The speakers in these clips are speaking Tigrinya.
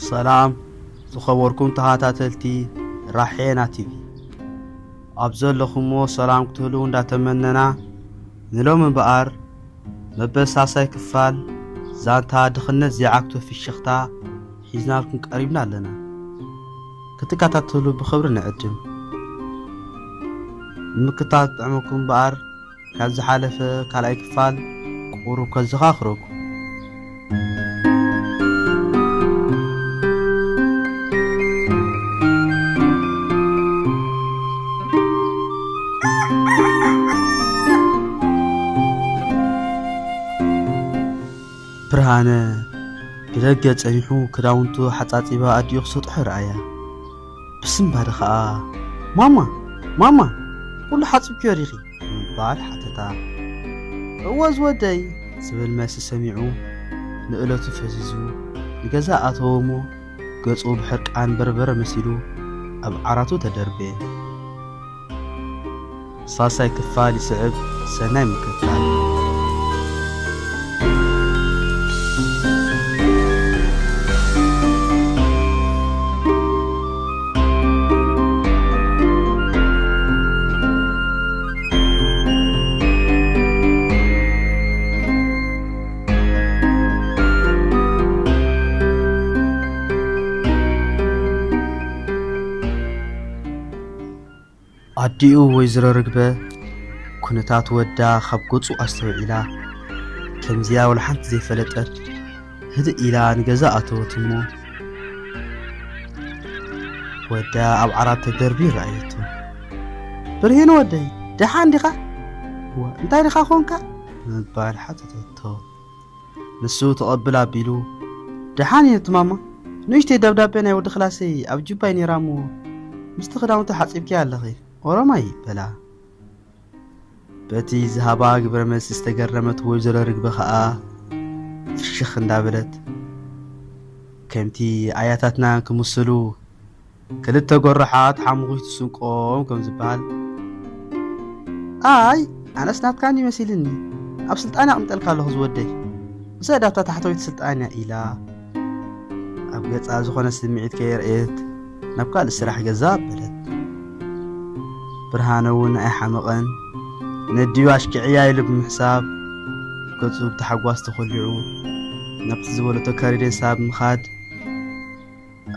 ሰላም ዝኸበርኩም ተኸታተልቲ ራሔና ቲቪ፣ ኣብ ዘለኹሞ ሰላም ክትህልዉ እንዳተመነና፣ ንሎሚ እምበኣር መበል ሳልሳይ ክፋል ዛንታ ድኽነት ዘይዓግቶ ፍሽኽታ ሒዝናልኩም ቀሪብና ኣለና። ክትከታተሉ ብኽብሪ ንዕድም። ንምክትታል ዝጥዕመኩም እምበኣር፣ ካብ ዝሓለፈ ካልኣይ ክፋል ቁሩብ ከዘኻኽረኩም። ብርሃነ ብደገ ጸኒሑ ክዳውንቱ ሓጻጺባ ኣዲኡ ክሰጥሖ ረኣያ። ብስንባደ ኸኣ፣ "ማማ፣ ማማ፣ ኩሉ ሓጺብክዮ ዲኺ?" ብምባል ሓተታ። "እወ ዝወደይ" ዝብል መልሲ ሰሚዑ ንእለቱ ፈዚዙ ንገዛ ኣተወ እሞ ገጹ ብሕርቃን በርበረ መሲሉ ኣብ ዓራቱ ተደርበየ። ሳልሳይ ክፋል ይስዕብ። ሰናይ ምክትታል። ኣዲኡ ወይዘሮ ርግበ ኩነታት ወዳ ካብ ገጹ ኣስተውዒላ፣ ከምዚኣ ወላ ሓንቲ ዘይፈለጠት፣ ህድእ ኢላ ንገዛ ኣተወት እሞ፣ ወዳ ኣብ ዓራት ተደርብዩ ረኣየቶ። "ብርሂን ወደይ፣ ደሓን ዲኻ? እዋ፣ እንታይ ዲኻ ኾንካ?" ብምባል ሓተተቶ። ንሱ ተቐብል ኣቢሉ፣ "ደሓን እየ እቲ ማማ፣ ንእሽተይ ደብዳቤ ናይ ወዲ ክላሰይ ኣብ ጁባይ ነይራ እሞ፣ ምስቲ ክዳውንቲ ሓጺብኪያ ኣለኺ፣ ኦሮማይ" በላ። በቲ ዝሃባ ግብረ መልሲ ዝተገረመት ወይዘሮ ርግበ ኸኣ ፍሽኽ እንዳበለት፣ ከምቲ ኣያታትና ክምስሉ፣ ክልተ ጎራሓት ሓሙኺት ትስንቆም ከም ዝበሃል። "ኣይ፣ ኣነስ ናትካ እንዲ መሲልኒ፣ ኣብ ስልጣን ኣቕሚጠልካ ኣለኹ ዝወደይ። ውሰድ ኣብታ ታሕተወይቲ ስልጣንያ" ኢላ ኣብ ገጻ ዝኾነ ስምዒት ከየርእየት ናብ ካልእ ስራሕ ገዛ ኣበለት። ብርሃነ እውን ኣይሓመቐን። ነዲኡ ኣሽኪዕያ ኢሉ ብምሕሳብ ገጹ ብታሕጓስ ተኾሊዑ ናብቲ ዝበለቶ ካሪደንሳ ብምኻድ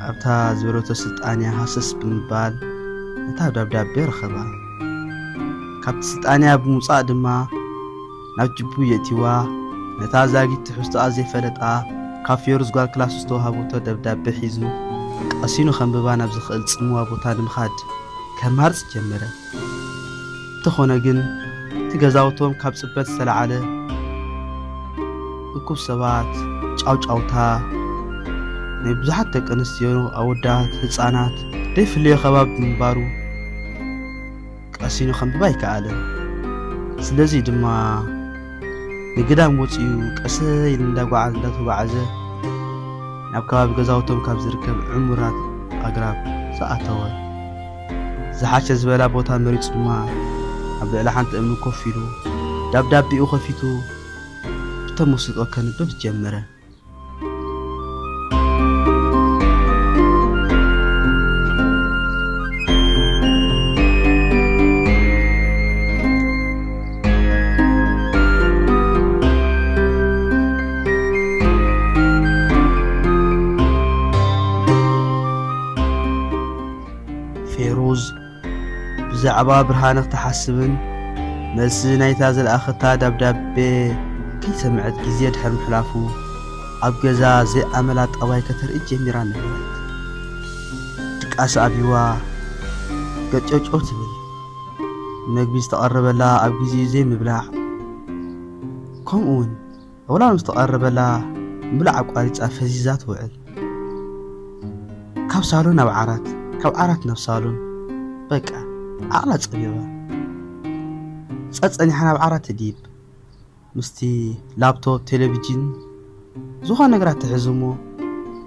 ኣብታ ዝበለቶ ስልጣንያ ሃሰስ ብምባል ነታ ደብዳቤ ረኸባ። ካብቲ ስልጣንያ ብምውጻእ ድማ ናብ ጅቡ የእቲዋ። ነታ ዛጊት ትሕዝቶኣ ዘይፈለጣ ካብ ፌሩዝ ጓል ክላሱ ዝተዋህበቶ ደብዳቤ ሒዙ ቀሲኑ ከንብባ ናብ ዝኽእል ጽምዋ ቦታ ንምኻድ ከማርጽ ጀመረ። እንተኾነ ግን፣ እቲ ገዛውቶም ካብ ጽበት ዝተለዓለ፣ እኩብ ሰባት፣ ጫውጫውታ፣ ናይ ብዙሓት ደቂ ኣንስትዮ፣ ኣወዳት፣ ህጻናት፣ ዘይፍለዮ ከባቢ ብምንባሩ፣ ቀሲኑ ከንብብ ኣይከኣለን። ስለዚ ድማ፣ ንግዳም ወጺኡ ቀስ ኢሉ እንዳጓዓዘ፣ እንዳተጓዓዘ፣ ናብ ከባቢ ገዛውቶም ካብ ዝርከብ ዕሙራት ኣግራብ ዝኣተወ። ዝሓሸ ዝበላ ቦታ መሪጹ ድማ ኣብ ልዕሊ ሓንቲ እምኒ ኮፍ ኢሉ፣ ደብዳቤኡ ከፊቱ ብተመስጦ ከንብብ ጀመረ። ፌሩዝ ብዛዕባ ብርሃነ ክትሓስብን መልሲ ናይታ ዝለኣኸታ ደብዳቤ ከይሰምዐት ግዜ ድሕሪ ምሕላፉ፣ ኣብ ገዛ ዘይኣመላ ጠባይ ከተርኢ ጀሚራ ነበረት። ድቃስ ኣብይዋ ገጨውጨው ትብል። መግቢ ዝተቐረበላ ኣብ ግዜኡ ዘይምብላዕ፣ ከምኡውን ዕውላ ምስ ተቐረበላ ምብላዕ ኣቋሪጻ ፈዚዛ ትውዕል። ካብ ሳሎን ናብ ዓራት፣ ካብ ዓራት ናብ ሳሎን፣ በቃ ዓቕላ ጸቢባ። ጸጸኒሓ ናብ ዓራት ትድይብ። ምስቲ ላፕቶፕ፣ ቴሌቪዥን፣ ዝኾነ ነገራት ትሕዝ እሞ፣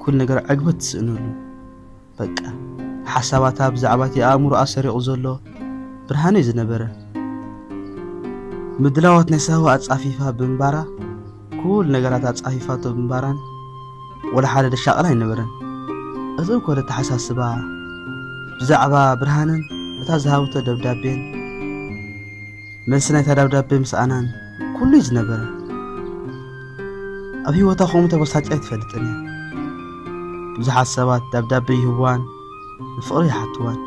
ኩሉ ነገር ዕግበት ትስእነሉ። በቃ፣ ሓሳባታ ብዛዕባ እቲ ኣእምሮኣ ሰሪቑ ዘሎ ብርሃነ እዩ ዝነበረ። ምድላዋት ናይ ሳዋ ኣጻፊፋ ብምንባራ፣ ኩሉ ነገራት ኣጻፊፋቶ ብምንባራን፣ ወላ ሓደ ደሻቕል ኣይነበረን። እቲ እንኮ ዘተሓሳስባ ብዛዕባ ብርሃንን እታ ዝሃበቶ ደብዳቤን መልሲ ናይታ ደብዳቤ ምስኣናን ኩሉ እዩ ዝነበረ። ኣብ ህይወታ ከምኡ ተበሳጭ ኣይትፈልጥን እያ። ብዙሓት ሰባት ደብዳቤ ይህብዋን ንፍቕሪ ይሓትዋን፣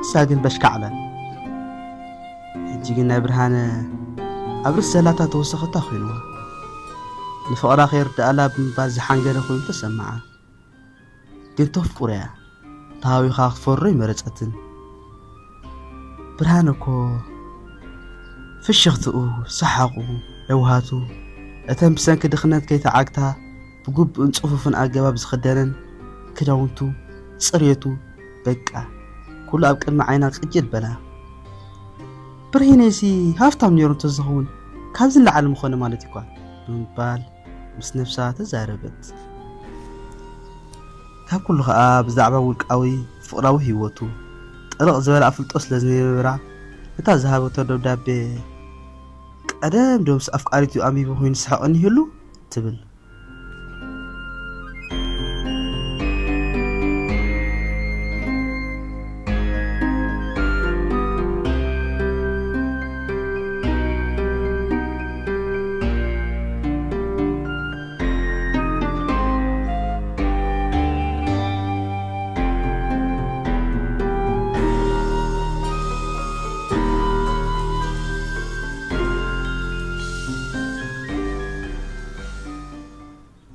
ንሳ ግን በሽካዕ ኣላ። ሕጂ ግን ናይ ብርሃነ ኣብ ርእሲ ዘላታ ተወሰኸታ ኮይንዋ። ንፍቕራ ከይርድኣላ ብምባል ዝሓንገረ ኮይኑ ተሰምዓ። ግን ተፍቅሮ እያ። ተሃዊኻ ክትፈሮ ኣይመረጸትን። ብርሃነ እኮ ፍሽኽትኡ፣ ሰሓቑ፣ ለውሃቱ፣ እተን ብሰንኪ ድኽነት ከይተዓግታ ብግቡእን ጽፉፍን ኣገባብ ዝኽደነን ክዳውንቱ፣ ጽሬቱ፣ በቃ ኩሉ ኣብ ቅድሚ ዓይና ቅጅል በላ። ብርሂነይሲ ሃፍታም ነይሩ እንተዝኸውን ካብዚ ንላዕሊ ምኾነ ማለት እኳ ብምባል ምስ ነብሳ ተዛረበት። ካብ ኩሉ ኸኣ ብዛዕባ ውልቃዊ ፍቕራዊ ህይወቱ ጠለቕ ዝበለ ኣፍልጦ ስለ ዝነበራ፣ ነታ ዝሃበቶ ደብዳቤ ቀደም ዶ ምስ ኣፍቃሪቱ ኣንቢቡ ኮይኑ ዝስሕቐኒ ይህሉ ትብል።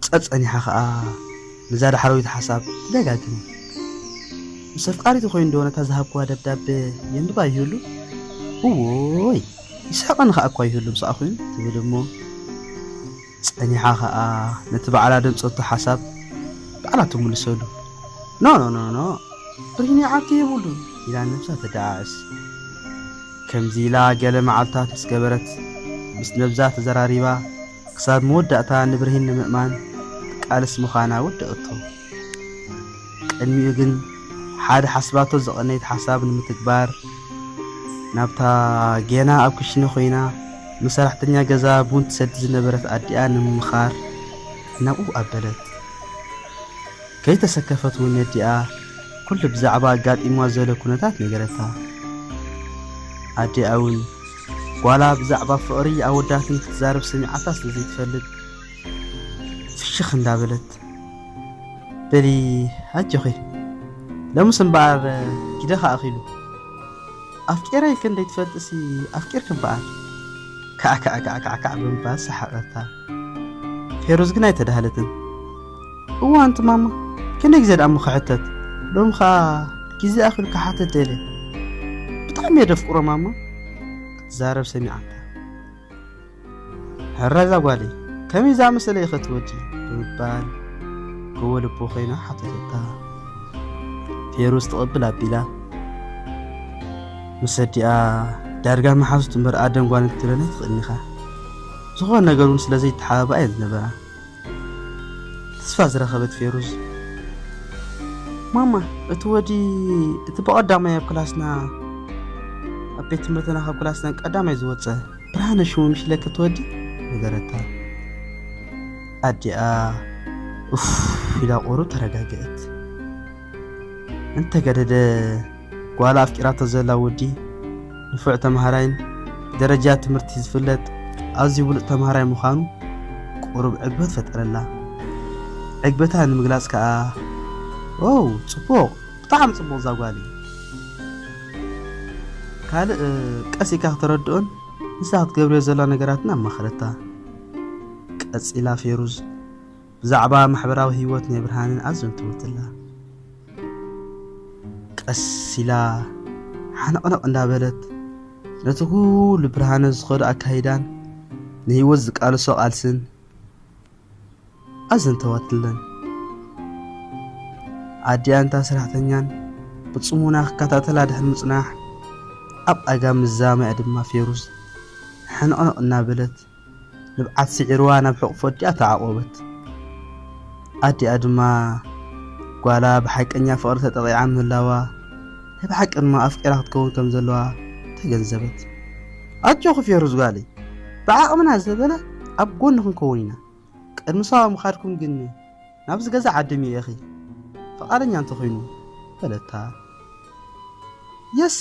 ጸጸኒሓ ኸኣ ነዛ ዳሕረወይቲ ሓሳብ ትደጋግማ። ምስ ኣፍቃሪቱ ኮይኑ ዶ ነታ ዝሃብክዋ ደብዳበ የንብባ ይህሉ? እዎይ፣ ይስሕቐኒ ኸኣ እኳ ይህሉ ምስኣ ኮይኑ ትብል እሞ፣ ጸኒሓ ኸኣ ነቲ ባዕላ ደምጸቶ ሓሳብ ባዕላ ትምልሰሉ። ኖ፣ ኖ፣ ኖ፣ ኖ፣ ብርሂን ይዓርኪ የብሉን ኢላ ነብሳ ተደዓዕስ። ከምዚ ኢላ ገለ መዓልታት ምስ ገበረት፣ ምስ ነብዛ ተዘራሪባ፣ ክሳብ መወዳእታ ንብርሂን ንምእማን ትቃለስ ምዃና ወደኣቶ። ቅድሚኡ ግን ሓደ ሓስባቶ ዝቐነየት ሓሳብ ንምትግባር፣ ናብታ ጌና ኣብ ክሽነ ኮይና ንሰራሕተኛ ገዛ ቡን ትሰዲ ዝነበረት ኣዲኣ ንምምኻር ናብኡ ኣበለት። ከይተሰከፈት እውን ነዲኣ ኩሉ ብዛዕባ ኣጋጢምዋ ዘሎ ኩነታት ነገረታ። ኣዲኣ እውን ጓላ ብዛዕባ ፍቕሪ ኣወዳትን ክትዛረብ ሰሚዓታ ስለ ዘይትፈልጥ፣ ፍሽኽ እንዳበለት፣ "በሊ ኣጆኺ፣ ሎምስ እምበኣር ጊደኻ ኣኺሉ። ኣፍቂረ ኢልክን ደይትፈልጥሲ ኣፍቂርኪ እምበኣር?" ካዕ ካዕ ካዕ ካዕ ካዕ ብምባል ሰሓቐታ። ፌሩዝ ግን ኣይተዳህለትን። "እዋ ኣንቲ ማማ፣ ክንደይ ግዜ ደኣ እሞ ክሕተት? ሎሚ ኸኣ ግዜ ኣኺሉ ክሓትት ደልየ። ብጣዕሚ እየ ደፍቅሮ ማማ" ክትዛረብ ሰሚዓታ። "ሕራይ እዛ ጓለይ፣ ከመይ ዝኣመሰለ ኢኸ ትወዲ?" ብምባል ጎቦ ልቦ ኮይና ሓተተታ። ፌሩዝ ትቕብል ኣቢላ፣ "ምስ ኣዲኣ ዳርጋ መሓዙት እምበር ኣደን ጓልን ክትብለን ኣይትኽእልን ኢኻ። ዝኾነ ነገር እውን ስለ ዘይተሓባብኣ እየን ዝነበራ።" ተስፋ ዝረኸበት ፌሩዝ፣ "ማማ፣ እቲ ወዲ፣ እቲ ብቐዳማይ ኣብ ክላስና፣ ኣብ ቤት ትምህርትና ካብ ክላስና ቀዳማይ ዝወጸ፣ ብርሃነ ሽሙ ምሽ ኢለኪ እቲ ወዲ?" ነገረታ። ኣዲኣ ኡፍ ኢላ ቁሩብ ተረጋግአት። እንተገደደ ጓላ ኣፍቂራቶ ዘላ ወዲ ንፉዕ ተምሃራይን ብደረጃ ትምህርቲ ዝፍለጥ ኣዝዩ ብሉጽ ተምሃራይ ምዃኑ ቁሩብ ዕግበት ፈጠረላ። ዕግበታ ንምግላጽ ከኣ፣ "ዎው፣ ጽቡቕ፣ ብጣዕሚ ጽቡቕ እዛ ጓል እዩ። ካልእ ቀስ ኢልካ ክተረድኦን ንሳ ክትገብርዮ ዘላ ነገራትን" ኣማኸረታ። ቀጺላ ፌሩዝ ብዛዕባ ማሕበራዊ ህይወት ናይ ብርሃንን ኣዘንተወትላ። ቀስ ኢላ ሓነቕነቕ እንዳበለት ነቲ ኩሉ ብርሃነ ዝኸዶ ኣካይዳን ንህይወት ዝቃለሶ ቃልስን ኣዘንተወትለን። ኣዲኣን እታ ሰራሕተኛን ብጽሞና ክከታተላ ድሕሪ ምጽናሕ፣ ኣብ ኣጋ ምዛመያ ድማ ፌሩዝ ሕንቕንቕ እናበለት ንብዓት ስዒርዋ ናብ ሕቑፎ ኣዲኣ ተዓቖበት። ኣዲኣ ድማ ጓላ ብሓቀኛ ፍቕሪ ተጠቒዓ ምህላዋ፣ ናይ ብሓቂ ድማ ኣፍቂራ ክትከውን ከም ዘለዋ ተገንዘበት። "ኣጆኺ ፌሩዝ ጓለይ፣ ብዓቕምና ዝበለ ኣብ ጎኒ ክንከውን ኢና። ቅድሚ ሳዋ ምኻድኩም ግን ናብዚ ገዛ ዓድምዮ ኢኺ። ፍቓደኛ እንተኾይኑ በለታ። የስ!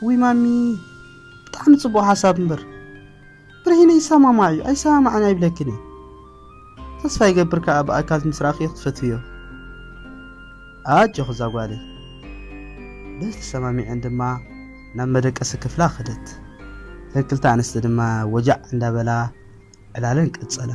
ውይ ማሚ፣ ብጣዕሚ ጽቡቕ ሓሳብ እምበር። ብርሂነ ይሰማማዕ እዩ፣ ኣይሰማማዕን ኣይብለክን እየ። ተስፋ ይገብር ከኣ ብኣካል ምስ ረኣኽዮ ክትፈትውዮ። ኣጆኺ እዛ ጓለይ። በዚ ተሰማሚዐን ድማ ናብ መደቀሲ ክፍላ ከደት። እተን ክልተ ኣንስቲ ድማ ወጃዕ እንዳበላ ዕላለን ቀጸላ።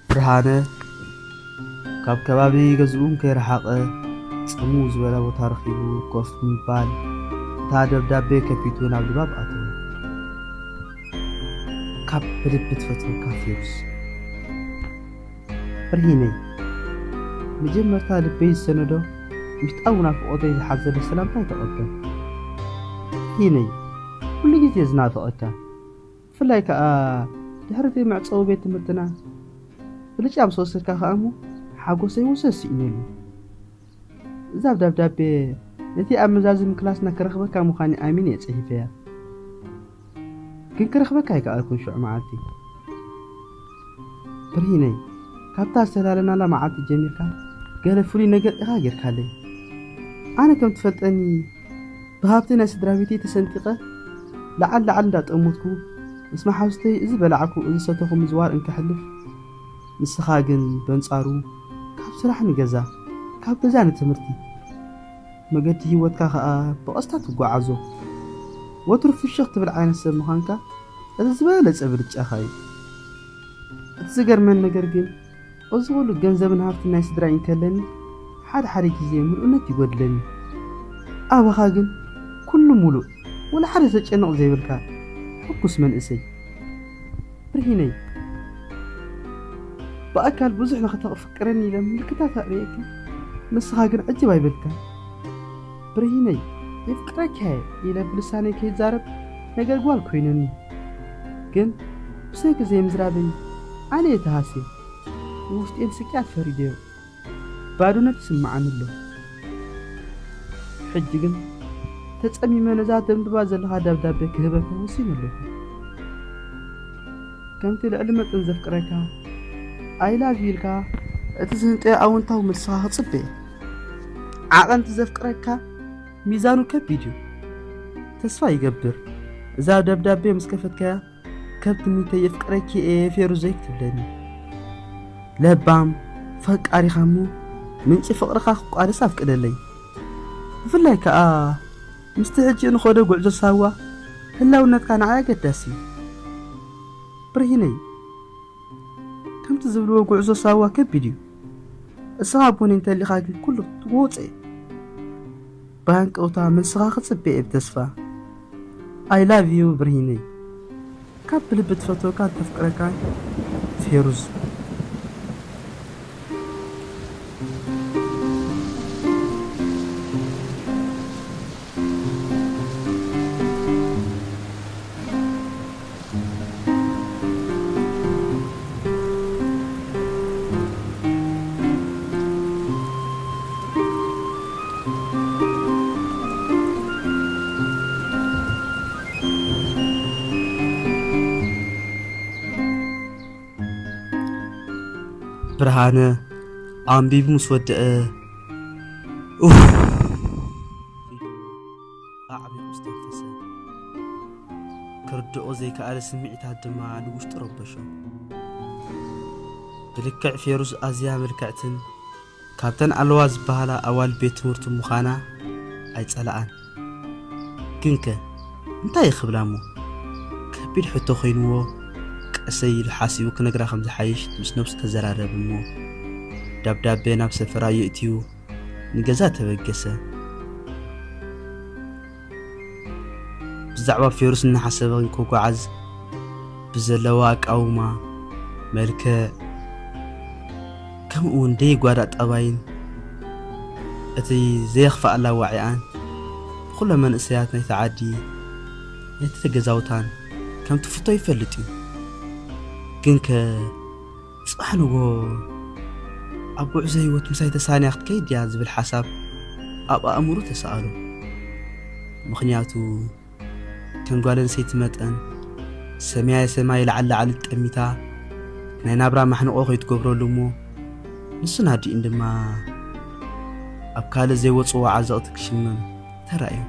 ብርሃነ ካብ ከባቢ ገዝኡ ከይረሓቐ፣ ጽምው ዝበለ ቦታ ረኺቡ ኮፍ ብምባል፣ እታ ደብዳቤ ከፊቱ ናብ ንባብ ኣተወ። ካብ ብልቢ ትፈትወካ ፌሩዝ። ብርሂነይ፣ መጀመርታ ልበይ ዝሰነዶ ውሽጣዊ ናፍቖተይ ዝሓዘለ ሰላምታይ ተቐበል። ብርሂነይ፣ ኩሉ ግዜ ዝናፍቐካ። ብፍላይ ከኣ ድሕሪ እቲ መዕጸዊ ቤት ትምህርትና ብልጫ ምስ ወሰድካ ከኣ እሞ ሓጎሰይ ወሰስ ስኢነሉ። እዛ ደብዳቤ ነቲ ኣብ መዛዝም ክላስና ክረኽበካ ምዃነይ ኣሚነ እየ ጽሒፈያ። ግን ክረኽበካ ኣይከኣልኩን ሽዑ መዓልቲ። ብርሂነይ፣ ካብታ ዝተላለናላ መዓልቲ ጀሚርካ ገለ ፍሉይ ነገር ኢኻ ጌርካለይ። ኣነ ከም ትፈልጠኒ ብሃብቲ ናይ ስድራ ቤተይ ተሰንጢቐ፣ ለዓል ለዓል እንዳጠመትኩ፣ ምስ መሓዙተይ እዚ በላዕኩ እዚ ሰተኹ ምዝዋር እንከሕልፍ፣ ንስኻ ግን በንጻሩ ካብ ስራሕ ንገዛ፣ ካብ ገዛ ንትምህርቲ፣ መገዲ ህይወትካ ኸኣ ብቐስታ ትጓዓዞ። ወትሩ ፍሽኽ ትብል ዓይነት ሰብ ምዃንካ እቲ ዝበለጸ ብልጫኻ እዩ። እቲ ዝገርመኒ ነገር ግን፣ እዚ ኩሉ ገንዘብን ሃብትን ናይ ስድራይ እንከለኒ፣ ሓደ ሓደ ግዜ ምሉእነት ይጎድለኒ። ኣባኻ ግን ኩሉ ሙሉእ፣ ወላ ሓደ ዘጨንቕ ዘይብልካ ሕጉስ መንእሰይ። ብርሂነይ፣ ብኣካል ብዙሕ ንኸተፍቅረኒ ኢለ ምልክታት ኣርእየካ፣ ንስኻ ግን ዕጅብ ኣይበልካን። ብርሂነይ፣ የፍቅረካ እየ ኢለ ብልሳነይ ከይዛረብ ነገር ጓል ኮይኑኒ። ግን ብሰንኪ ዘይምዝራበይ ኣነ እየ ተሃስየ። ንውሽጠይ ንስቅያት ፈሪደዮ። ባዶነት ይስምዓኒ ኣሎ። ሕጂ ግን ተጸሚመ ነዛ ተንብባ ዘለኻ ደብዳቤ ክህበካ ወሲነ ኣለኹ። ከምቲ ልዕሊ መጠን ዘፍቅረካ፣ I love you ኢልካ እቲ ዝህንጠዮ ኣወንታዊ መልስኻ ክጽበ እየ። ዓቐንቲ ዘፍቅረካ ሚዛኑ ከቢድ እዩ። ተስፋ ይገብር እዛ ደብዳቤ ምስ ከፈትካያ፣ ከም ትምኒተይ የፍቅረኪ እየ ፌሩዘይ ክትብለኒ። ለባም ፈቃሪኻ እሞ ምንጪ ፍቕርኻ ክቋደስ ኣፍቅደለይ። ብፍላይ ከኣ ምስቲ ሕጂ እንኸዶ ጉዕዞ ሳዋ ህላውነትካ ንዓይ ኣገዳሲ እዩ። ብርሂነይ፣ ከምቲ ዝብልዎ ጉዕዞ ሳዋ ከቢድ እዩ። እስኻ ኣቦኒ እንተሊኻ ግን ኩሉ ትወጾ እዩ። ብሃንቀውታ መልስኻ ክጽበ እየ ብተስፋ። I love you ብርሂነይ። ካብ ብልቢ ትፈትወካን ተፍቅረካን ፌሩዝ። ብርሃነ ኣንቢቡ ምስ ወደአ፣ ኡፍ ኢሉ ኣዕሚቑ ዝተንፈሰ። ክርድኦ ዘይከኣለ ስምዒታት ድማ ንውሽጡ ረበሾ። ብልክዕ ፌሩዝ ኣዝያ ምልክዕትን ካብተን ኣለዋ ዝበሃላ ኣዋልድ ቤት ትምህርቱ ምዃና ኣይጸልኣን። ግንከ እንታይ እዩ ክብላ እሞ? ከቢድ ሕቶ ኮይንዎ፣ ቀሰይ ኢሉ ሓሲቡ ክነግራ ከም ዝሓይሽ ምስ ነብሱ ተዘራረብ እሞ፣ ደብዳቤ ናብ ሰፈራ የእትዩ ንገዛ ተበገሰ። ብዛዕባ ፌሩስ እናሓሰበ ክጓዓዝ ብዘለዋ ኣቃውማ፣ መልክዕ፣ ከምኡ እውን ደይጓዳእ ጠባይን እቲ ዘየኽፍኣ ኣላዋዒኣን ብኩሎም መንእሰያት ናይቲ ዓዲ፣ ናይቲ ገዛውታን ከም ትፍቶ ይፈልጥ እዩ። ግንከ ጽባሕ ንጎ ኣብ ጉዕዞ ህይወት ምሳይ ተሳንያ ክትከይድ ድያ ዝብል ሓሳብ ኣብ ኣእምሩ ተሰኣሉ። ምኽንያቱ ከም ጓል ኣንስተይቲ መጠን ሰማየ ሰማይ ላዕሊ ላዕሊ ጠሚታ ናይ ናብራ ማሕንቆ ከይትገብረሉ እሞ፣ ንሱን ኣዲኡን ድማ ኣብ ካልእ ዘይወጽዎ ዓዘቕቲ ክሽመም ተራእዩ።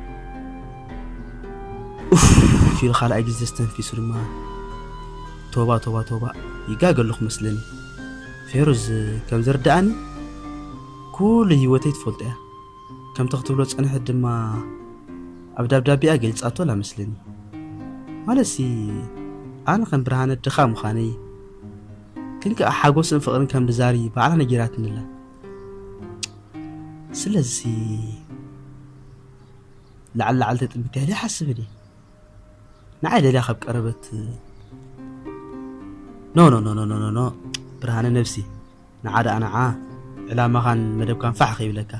ኡፍ ኢሉ ካልኣይ ግዜ ዝተንፊሱ ድማ፣ ቶባ ቶባ ቶባ፣ ይጋገ ኣለኹ መስለኒ። ፌሩዝ ከም ዝርድኣኒ ኩሉ ህይወተይ ትፈልጦ እያ። ከምቲ ክትብሎ ጸንሐት ድማ ኣብ ዳብዳቤኣ ገሊጻቶ ኣላ መስለኒ። ማለትሲ ኣነ ከም ብርሃነ ድኻ ምዃነይ፣ ግን ከኣ ሓጎስን ፍቕርን ከም ድዛሪ ባዕላ ነጊራትኒ ኣላ። ስለዚ ላዕሊ ላዕሊ ተጥምት ኢለ ይሓስብ እየ። ንዓይ ደልያ ካብ ቀረበት፣ ኖ ኖ ኖ ኖ ኖ ኖ ኖ፣ ብርሃነ ነብሲ፣ ንዓ ደኣ ንዓ፣ ዕላማኻን መደብካን ፋሕ ከይብለካ።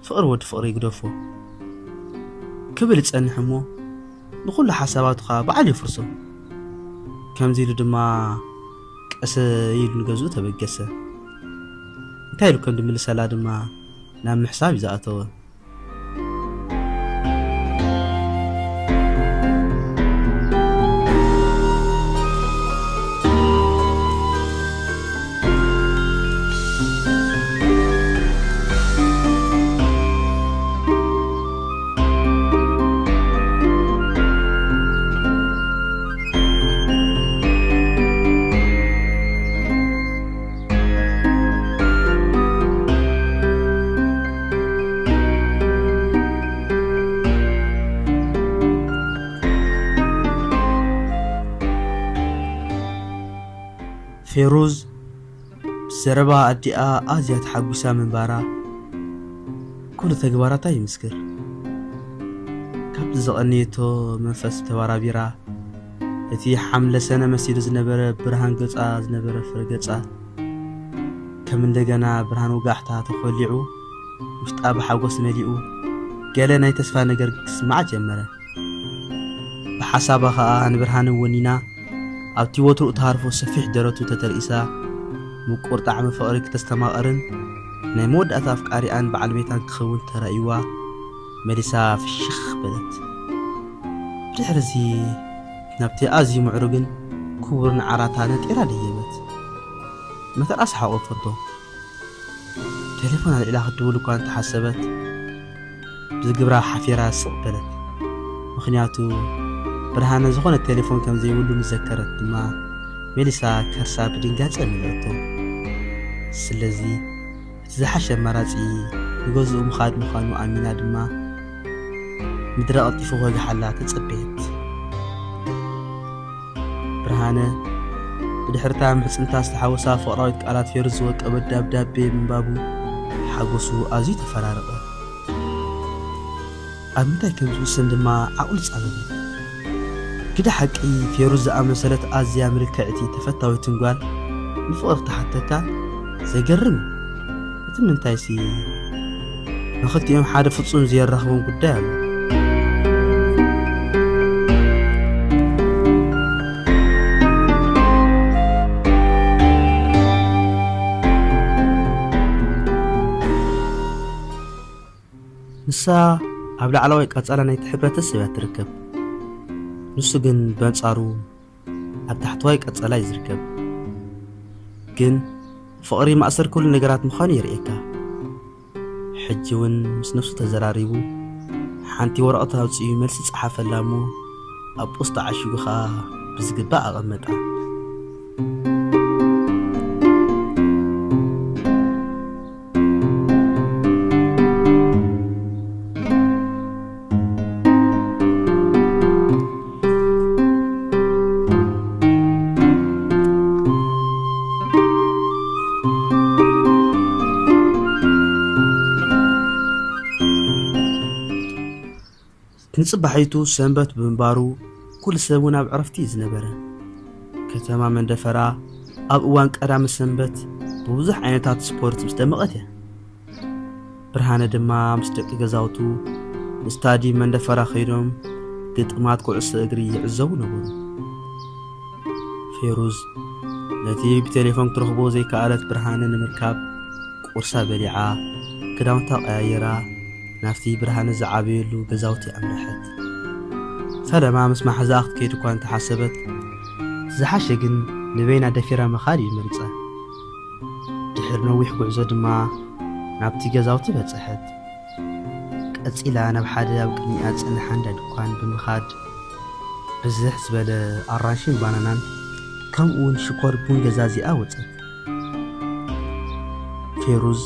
ፍቕሪ ወዲ ፍቕሪ ይግደፎ ክብል ይጸንሕ እሞ፣ ንኹሉ ሓሳባቱ ኸኣ በዓል የፍርሶ። ከምዚ ኢሉ ድማ ቀሰ ኢሉ ንገዝኡ ተበገሰ። እንታይ ኢሉ ከም ድምልሰላ ድማ ናብ ምሕሳብ እዩ ዝኣተወ። ፌሩዝ ብዘረባ ኣዲኣ ኣዝያ ተሓጒሳ ምንባራ፣ ኩሉ ተግባራታ ይምስክር። ካብቲ ዘቐነየቶ መንፈስ ተባራቢራ፣ እቲ ሓምለ ሰነ መሲሉ ዝነበረ ብርሃን ገጻ ዝነበረ ፍረ ገጻ፣ ከም እንደገና ብርሃን ወጋሕታ ተኾሊዑ፣ ውሽጣ ብሓጎስ መሊኡ፣ ገለ ናይ ተስፋ ነገር ክስምዓ ጀመረ። ብሓሳባ ኸኣ ንብርሃነ ወኒና፣ ኣብቲ ወትሩ እትሃርፎ ሰፊሕ ደረቱ ተተርኢሳ፣ ምቁር ጣዕሚ ፍቕሪ ክተስተማቕርን ናይ መወዳእታ ኣፍቃሪኣን በዓል ቤታን ክኸውን ተራእይዋ፣ መሊሳ ፍሽኽ በለት። ብድሕርዚ ናብቲ ኣዝዩ ምዕሩግን ክቡርን ዓራታ ነጢራ ደየበት። መተርኣስ ሓቆፈቶ። ቴሌፎን ኣልዒላ ክትድውል እኳ እንተሓሰበት፣ ብዝግብራ ሓፊራ ስቕ በለት። ምኽንያቱ ብርሃነ ዝኾነ ቴሌፎን ከም ዘይብሉ ምስ ዘከረት ድማ፣ መሊሳ ከርሳ ብድንጋጸ መለኣቶ። ስለዚ እቲ ዝሓሸ ኣማራጺ ንገዝኡ ምኻድ ምዃኑ ኣሚና ድማ፣ ምድረ ቀልጢፉ ክወግሓላ ተጸበየት። ብርሃነ፣ ብድሕርታ ምሕጽንታ ዝተሓወሳ ፍቕራዊት ቃላት ፌሩዝ ዝወቀበት ደብዳቤ ምንባቡ፣ ሓጎሱ ኣዝዩ ተፈራረቐ። ኣብ ምንታይ ከም ዝውስን ድማ ዓቕሉ ጻበበ። ግደ ሓቂ፣ ፌሩዝ ዝኣመሰለት ኣዝያ ምልክዕቲ ተፈታዊትን ጓል ንፍቕሪ ክትሓተካ ዘገርም እዩ። እቲ ምንታይሲ፣ ንኽልቲኦም ሓደ ፍጹም ዘየራኽቦም ጉዳይ ኣሎ። ንሳ ኣብ ላዕለዋይ ቀጸላ ናይቲ ሕብረተሰብ እያ ትርከብ። ንሱ ግን በንጻሩ ኣብ ታሕተዋይ ቀጸላ እዩ ዝርከብ። ግን ፍቕሪ ማእሰር ኩሉ ነገራት ምዃኑ የርእየካ። ሕጂ እውን ምስ ነፍሱ ተዘራሪቡ፣ ሓንቲ ወረቐት ኣውጺኡ መልሲ ጸሓፈላ እሞ፣ ኣብ ፖስታ ዓሺጉ ኸኣ ብዝግባእ ኣቐመጣ። ንጽባሒቱ ሰንበት ብምንባሩ፣ ኩሉ ሰብ እውን ኣብ ዕረፍቲ እዩ ዝነበረ። ከተማ መንደፈራ ኣብ እዋን ቀዳመ ሰንበት ብብዙሕ ዓይነታት ስፖርት ምስ ደመቐት እያ። ብርሃነ ድማ ምስ ደቂ ገዛውቱ ንስታድዩም መንደፈራ ከይዶም ግጥማት ኩዕሶ እግሪ ይዕዘቡ ነበሩ። ፌሩዝ ነቲ ብቴሌፎን ክትረኽቦ ዘይከኣለት ብርሃነ ንምርካብ ቁርሳ በሊዓ፣ ክዳውንታ ቀያይራ ናብቲ ብርሃነ ዝዓበየሉ ገዛውቲ ኣምረሐት። ፈለማ ምስ መሓዛኣ ክትከይድ እኳ እንተሓሰበት፣ ዝሓሸ ግን ንበይና ደፊራ ምኻድ እዩ መሪጻ። ድሕሪ ነዊሕ ጉዕዞ ድማ ናብቲ ገዛውቲ በጽሐት። ቀጺላ ናብ ሓደ ኣብ ቅድሚኣ ዝጸንሕ ኣንዳ ድኳን ብምኻድ ብዝሕ ዝበለ ኣራንሽን ባናናን ከምኡ እውን ሽኮር ቡን ገዛዚኣ ወጸት። ፌሩዝ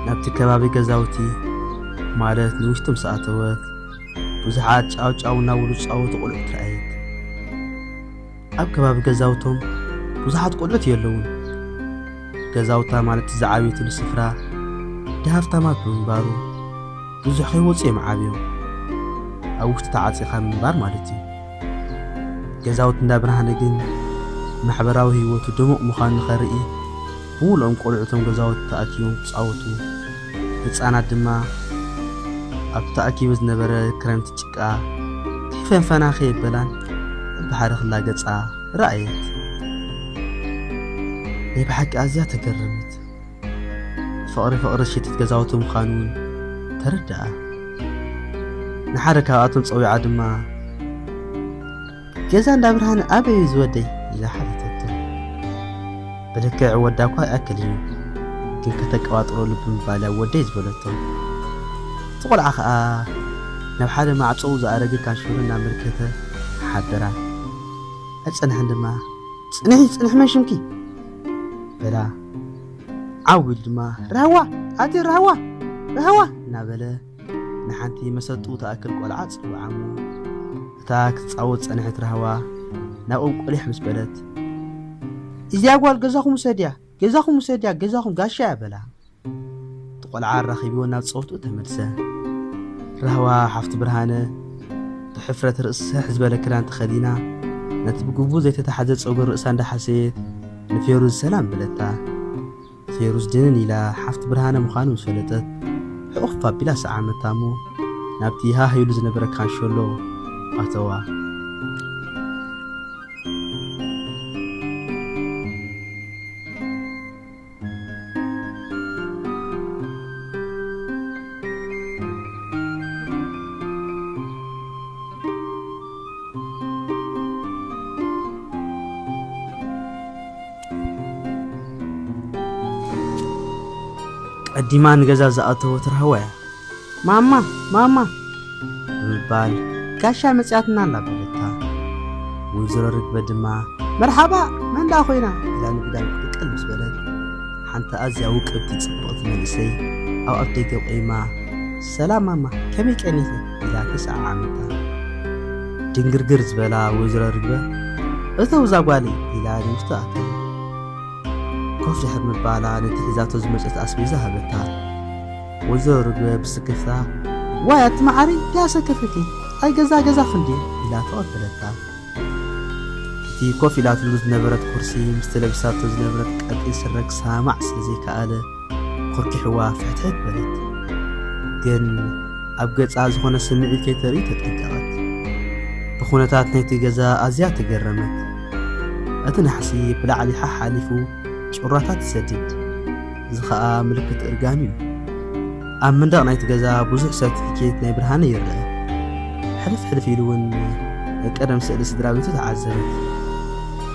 ናብቲ ከባቢ ገዛውቲ ማለት ንውሽጢ ምስ ኣተወት ብዙሓት ጫው ጫው እናበሉ ዝጻወቱ ቆልዑት ረኣየት። ኣብ ከባቢ ገዛውቶም ብዙሓት ቆልዑት የለውን። ገዛውታ ማለት ዝዓብየትሉ ስፍራ ድሃፍታማት ብምንባሩ ብዙሕ ከይወፁ እዮም ዓብዮም። ኣብ ውሽጢ ተዓፂኻ ምንባር ማለት እዩ። ገዛውቲ እንዳ ብርሃነ ግን ማሕበራዊ ህይወቱ ድሙቕ ምዃኑ ንኸርኢ ብምሉኦም ቆልዑቶም ገዛውቲ ተኣኪቦም ክፃወቱ፣ ህፃናት ድማ ኣብ ተኣኪቡ ዝነበረ ክረምቲ ጭቃ ከይፈንፈና ከየበላን በብሓደ ክላገፃ ረኣየት። ናይ ብሓቂ ኣዝያ ተገረመት። ፍቕሪ ፍቕሪ ዝሸትት ገዛውቲ ምዃኑ እውን ተረድኣ። ንሓደ ካብኣቶም ፀዊዓ ድማ፣ "ገዛ እንዳ ብርሃነ ኣበይ እዩ ዝወደይ?" ኢላ ሓተተቶ። ብልክዕ ወዳ እኳ ይኣክል እዩ፣ ግን ከተቀባጥረሉ ብምባል ኣብ ወደይ ዝበለቶ። እቲ ቆልዓ ኸኣ ናብ ሓደ ማዕጾኡ ዝኣረገ ካንሸሎ እናመልከተ ሓበራ። ኣይጸንሐን ድማ፣ "ጽንሒ፣ ጽንሒ መን ሽምኪ?" በላ። ዓው ኢሉ ድማ፣ "ራህዋ፣ ኣቲ ራህዋ፣ ራህዋ!" እናበለ ንሓንቲ መሰጡ ትኣክል ቆልዓ ጸውዓ እሞ፣ እታ ክትጻወት ጸንሐት ራህዋ ናብኦም ቆሊሕ ምስ በለት፣ "እዚኣ ጓል ገዛኹም ውሰድያ፣ ገዛኹም ውሰድያ፣ ገዛኹም ጋሻ እያ" በላ። እቲ ቆልዓ ኣራኺብዎ ናብ ጸወትኡ ተመልሰ። ራህዋ ሓፍቲ ብርሃነ ብሕፍረት ርእሲ ስሕሕ ዝበለ ክዳን ተኸዲና፣ ነቲ ብግቡእ ዘይተታሕዘ ጸጉሪ ርእሳ እንዳሓሰየት ንፌሩዝ ሰላም በለታ። ፌሩዝ ድንን ኢላ ሓፍቲ ብርሃነ ምዃኑ ምስ ፈለጠት፣ ሕቑፍ ኣቢላ ሰዓመታ እሞ፣ ናብቲ ሃህ ኢሉ ዝነበረ ካንሸሎ ኣተዋ። ቀዲማ ንገዛ ዝኣተወት ራህዋ እያ። "ማማ፣ ማማ!" ብምባል፣ "ጋሻ መጺኣትና ኣላ" በለታ። ወይዘሮ ርግበ ድማ፣ "መርሓባ፣ መን ደኣ ኮይና?" ኢላ ንግዳም ቅልቅል ምስ በለት፣ ሓንቲ ኣዝያ ውቅብቲ ጽብቕቲ መንእሰይ ኣብ ኣፍ ደገ ቆይማ፣ "ሰላም ማማ፣ ከመይ ቀኒኺ?" ኢላ ተሰዓዓመታ። ድንግርግር ዝበላ ወይዘሮ ርግበ፣ "እተው እዛ ጓለይ" ኢላ ንውሽጢ ኣተወት። ኮፍ ድሕሪ ምባላ ነቲ ሒዛቶ ዝመጸት ኣስቤዛ ሃበታ። ወይዘሮ ርግበ ብስክፍታ፣ "ዋይ ኣቲ መዓረይ፣ እንታይ ኣሰከፈኪ? ኣይ ገዛ ገዛኺ እንድዩ" ኢላ ተቐበለታ። እቲ ኮፍ ኢላትሉ ዝነበረት ኩርሲ ምስቲ ለቢሳቶ ዝነበረት ቀጢን ስረ ክሰማማዕ ስለ ዘይከኣለ፣ ኮርኪሕዋ ፍሕትሕት በለት። ግን ኣብ ገጻ ዝኾነ ስምዒት ከይተርኢ ተጠንቀቐት። ብኹነታት ናይቲ ገዛ ኣዝያ ተገረመት። እቲ ናሕሲ ብላዕሊ ሓሓሊፉ ጩራታት ይሰድድ። እዚ ኸኣ ምልክት እርጋን እዩ። ኣብ መንደቕ ናይቲ ገዛ ብዙሕ ሰርቲፊኬት ናይ ብርሃነ ይርአ። ሕልፍ ሕልፍ ኢሉ እውን ናይ ቀደም ስእሊ ስድራ ቤቱ ተዓዘበት።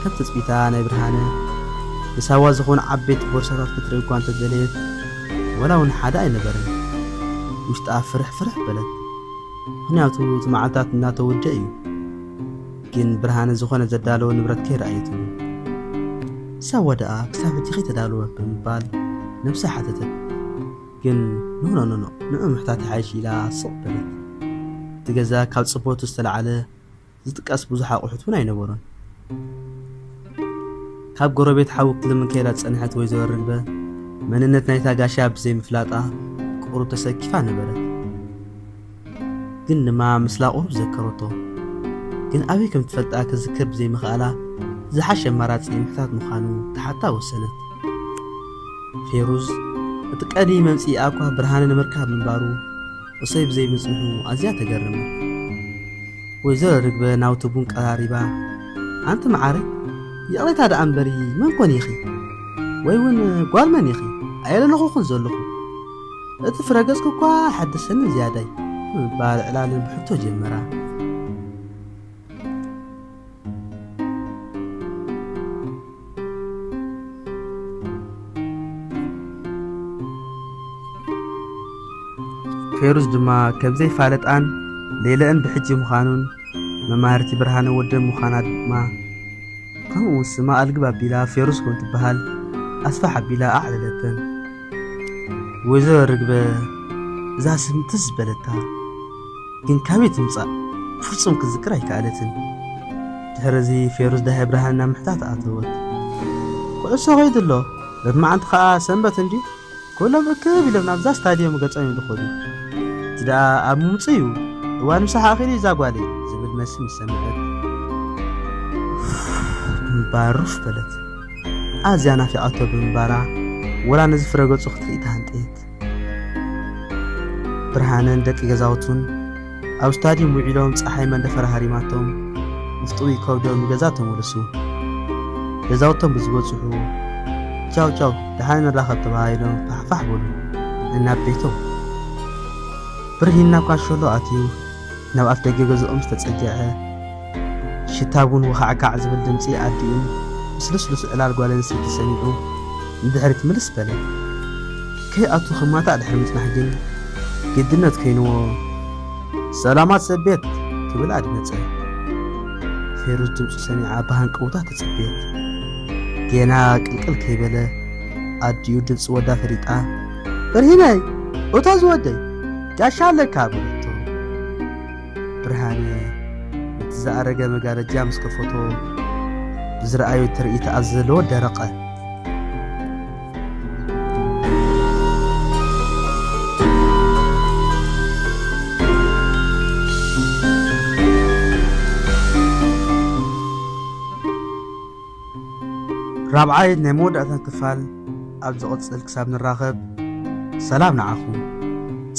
ከም ትጽቢታ ናይ ብርሃነ ንሳዋ ዝኾኑ ዓበይቲ ቦርሳታት ክትርኢ እኳ እንተደለየት፣ ወላ እውን ሓደ ኣይነበረን። ውሽጣ ፍርሕ ፍርሕ በለት። ምኽንያቱ እቲ መዓልታት እናተወድአ እዩ። ግን ብርሃነ ዝኾነ ዘዳለወ ንብረት ከይረኣየትሉ። ሳዋ ደኣ ክሳብ ሕጂ ከይተዳለወ ብምባል ነብሳ ሓተተት። ግን ኖ፣ ኖ፣ ኖ፣ ኖ፣ ንዑ ምሕታት ይሓይሽ ኢላ ስቕ በለት። እቲ ገዛ ካብ ጽፈቱ ዝተላዕለ ዝጥቀስ ብዙሕ ኣቑሑት እውን ኣይነበሮን። ካብ ጎረቤት ሓዊ ክትልምን ከይዳ ዝጸንሐት ወይዘሮ ርግበ፣ መንነት ናይታ ጋሻ ብዘይምፍላጣ ቁሩብ ተሰኪፋ ነበረት። ግን ድማ ምስላ ቁሩብ ዘከረቶ። ግን ኣበይ ከም ትፈልጣ ክዝክር ብዘይምኽኣላ፣ ዝሓሸ ኣማራጺ ምሕታት ምዃኑ ክሓታ ወሰነት። ፌሩዝ፣ እቲ ቀዲ መምጽኢኣ እኳ ብርሃነ ንምርካብ ምንባሩ፣ እሶይ ብዘይምጽንሑ ኣዝያ ተገረመት። ወይዘሮ ርግበ ናውቲ ቡን ቀራሪባ፣ "ኣንቲ መዓረይ፣ ይቕሬታ ደኣ እምበሪ፣ መን ኮን ኢኺ? ወይ እውን ጓል መን ኢኺ? ኣየለለኹኹን ዘለኹ። እቲ ፍረገጽኪ እኳ ሓደሰኒ ዝያዳይ" ብምባል ዕላለን ብሕቶ ጀመራ። ፌሩዝ ድማ ከም ዘይፋለጣን ሌለአን ብሕጂ ምዃኑን መማህርቲ ብርሃነ ወደን ምዃና ድማ፣ ከምኡ እውን ስማ ኣልግብ ኣቢላ ፌሩዝ ከም ትበሃል ኣስፋሕ ኣቢላ ኣዕለለተን። ወይዘሮ ርግበ እዛ ስም ትዝ ዝበለታ፣ ግን ካበይ ትምጻእ ፍጹም ክትዝክር ኣይከኣለትን። ድሕሪ እዚ ፌሩዝ ዳህያ ብርሃነ ናብ ምሕታት ኣተወት። "ኩዕሶ ኸይዱ ኣሎ፣ ሎማዓንቲ ኸኣ ሰንበት እንድዩ፣ ኩሎም እክብ ኢሎም ናብዛ ስታድዮም ገጾም እዮም ዝኸዱ። እቲ ደኣ ኣብ ምምጽኡ እዩ፣ እዋን ምሳሕ ኣኺሉ እዩ እዛ ጓለይ" ዝብል መልሲ ምስ ሰምዐት፣ ብምባል ሩፍ በለት። ኣዝያ ናፊቓቶ ብምንባራ፣ ወላ ነዚ ፍረ ገጹ ክትርኢ ተሃንጠየት። ብርሃነን ደቂ ገዛውቱን ኣብ ስታድዩም ውዒሎም ጸሓይ መንደፈራ ሃሪማቶም፣ ውፍጥዊ ከብዶም ንገዛ ተመለሱ። ገዛውቶም ብዝበጽሑ፣ "ቻው ቻው፣ ደሓን ንራኸብ" ተባሂሎም ፋሕፋሕ በሉ። እናብ ቤቶም። ብርሂን ናብ ካንሸሎ ኣትዩ፣ ናብ ኣፍ ደገ ገዛኦም ዝተጸግዐ፣ ሽታ ቡን ወኻዕካዕ ዝብል ድምጺ ኣዲኡን ምስ ልስሉስ ዕላል ጓል ኣንስተይቲ ሰሚዑ ንድሕሪት ምልስ በለ። ከይኣቱ ክማታእ ድሕሪ ምጽናሕ ግን ግድነት ኮይንዎ፣ "ሰላማት ሰብ ቤት" ክብል ኣድመጸ። ፌሩዝ ድምጹ ሰሚዓ ብሃንቀውታ ተጸበየት። ጌና ቅልቅል ከይበለ ኣዲኡ ድምጺ ወዳ ፈሊጣ፣ "ብርሂነይ፣ እቶ ዝወደይ፣ ጋሻ ኣለካ" በለቶ። ብርሃነ ነቲ ዝኣረገ መጋረጃ ምስ ከፈቶ፣ ብዝረኣዮ ትርኢት ኣዘለዎ ደረቐ። ራብዓይ ናይ መወዳእታን ክፋል ኣብ ዝቕጽል ክሳብ ንራኸብ፣ ሰላም ንዓኹም።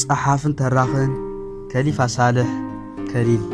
ጸሓፍን ተራኽን ከሊፋ ሳልሕ ከሊል።